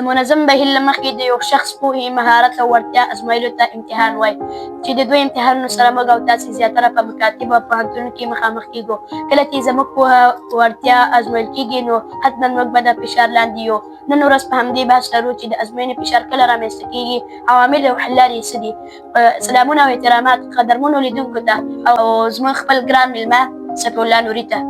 د منظم بهیر له مخې د یو شخص پوهې، مهارت او وړتیا ازمویلو ته امتحان وایي، چې د دوی امتحانونو سره موږ او تاسې زیاتره په مکاتبو او پوهنتونونو کې مخامخ کیږو. کله چې زموږ پوهه، وړتیا ازمویل کیږي، نو حتما موږ به د فشار لاندې یو. نن ورځ په همدې بحث لرو چې د ازموینې فشار کله رامنځته کیږي، عوامل او حل لارې یې څه دي. سلامونه او احترامات قدرمنو لیدونکو ته او زموږ خپل ګران میلمه صفي الله نوري ته.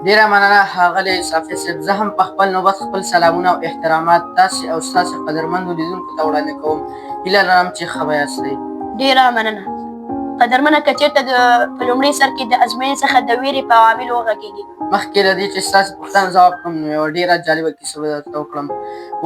ډیره مننه ښاغلی صافي صاحب، زه هم په خپل نوبت خپل سلامونه او احترامات تاسې او ستاسې قدرمندو لیدونکو ته وړاندې کوم. هیله لرم چې ښه به یاستئ. ډیره مننه قدرمنه. که چېرته د په لومړي سر کې د ازموینې څخه د ویرې په عواملو وغږیږي. مخکې له دې چې ستاسې پوښتنه ځواب کړم، نو یوه ډیره جالبه کیسه به درته وکړم.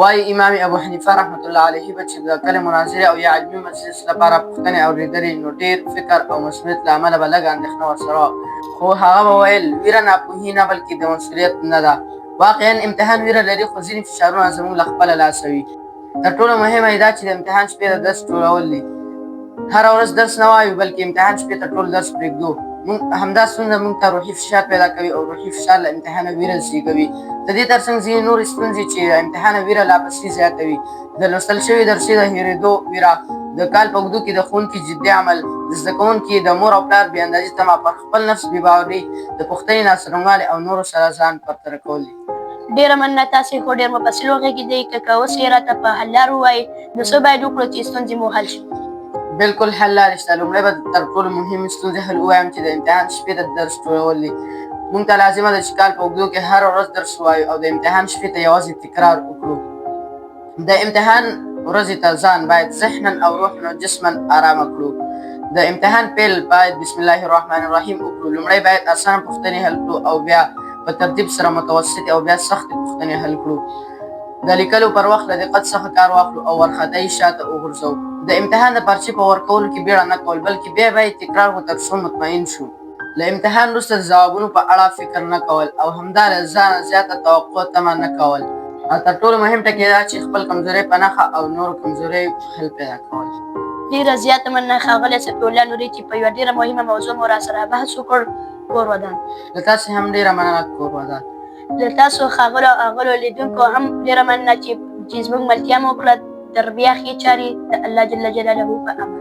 وايي امام ابو حنیفه رحمة الله علیه به چې د کلې مناظرې او یا علمي مجلس لپاره پوښتنې اورېدلې، نو ډېر فکر او مسؤلیت له امله به لږه اندېښنه ورسره وه، خو هغه به ویل، ویره ناپوهي نه، بلکې د مسؤلیت نه ده. واقعا امتحان ویره لري، خو ځینې فشارونه زموږ له خپله لاسه وي. تر ټولو مهمه یې دا چې د امتحان شپې ته درس ټولول دي. هره ورځ درس نه وایو، بلکې امتحان شپې ته ټول درس پرېږدو. موږ همدا ستونزه موږ ته روحي فشار پیدا کوي او روحي فشار له امتحانه ویره زیږوي. د دې ترڅنګ ځینې نورې ستونزې چې له امتحانه ویره لا پسې زیاتوي، د لوستل شوي درسي د هېرېدو ویره، د کال په اوږدو کې د ښوونکي جدي عمل، د زده کوونکي د مور او پلار بې اندازې تمه، پر خپل نفس بې باوري، د پوښتنې ناڅرنګوالی او نورو سره ځان پرتله کول دي. ډېره مننه، تاسې خو ډېر مفصل وغږېدئ، که اوس یې راته په حل لار ووایئ، نو څه باید وکړو چې ستونزې مو حل شي؟ بلکل حل لارې شته. لومړی به تر ټولو مهمې ستونزې حل ووایم چې د امتحان شپې ته درس ټولول دي. موږ ته لازمه ده چې کال په اوږدو کې هره ورځ درس ووایو او د امتحان شپې ته یوازې تکرار وکړو. د امتحان ورځې ته ځان باید ذهنا او روحا او جسما آرامه کړو. د امتحان پیل باید بسم الله الرحمن الرحیم وکړو. لومړی باید اسانه پوښتنې حل کړو او بیا په ترتیب سره متوسطې او بیا سختې پوښتنې حل کړو. د لیکلو پر وخت له دقت څخه کار واخلو او وارخطایي شاته وغورځوو. د امتحان د پرچې په ورکولو کې بیړه نه کول، بلکې بیا بیا یې تکرار کړو تر څو مطمئن شو. له امتحان وروسته د ځوابونو په اړه فکر نه کول او همدا له ځانه زیاته توقع تمه نه کول. او تر ټولو مهم ټکی دا چې خپل کمزورۍ په نښه او نورو کمزوریو حل پیدا کول. ډېره زیاته مننه ښاغلی صفي الله نوري چې په یوه ډېره مهمه موضوع مو راسره بحث وکړ. کور ودان. له تاسې هم ډېره مننه، کور ودان. له تاسو ښاغلو او اغلو لیدونکو هم ډېره مننه چې چې زموږ ملتیا مو وکړه. تر بیا ښې چارې د الله جل جلاله په امان.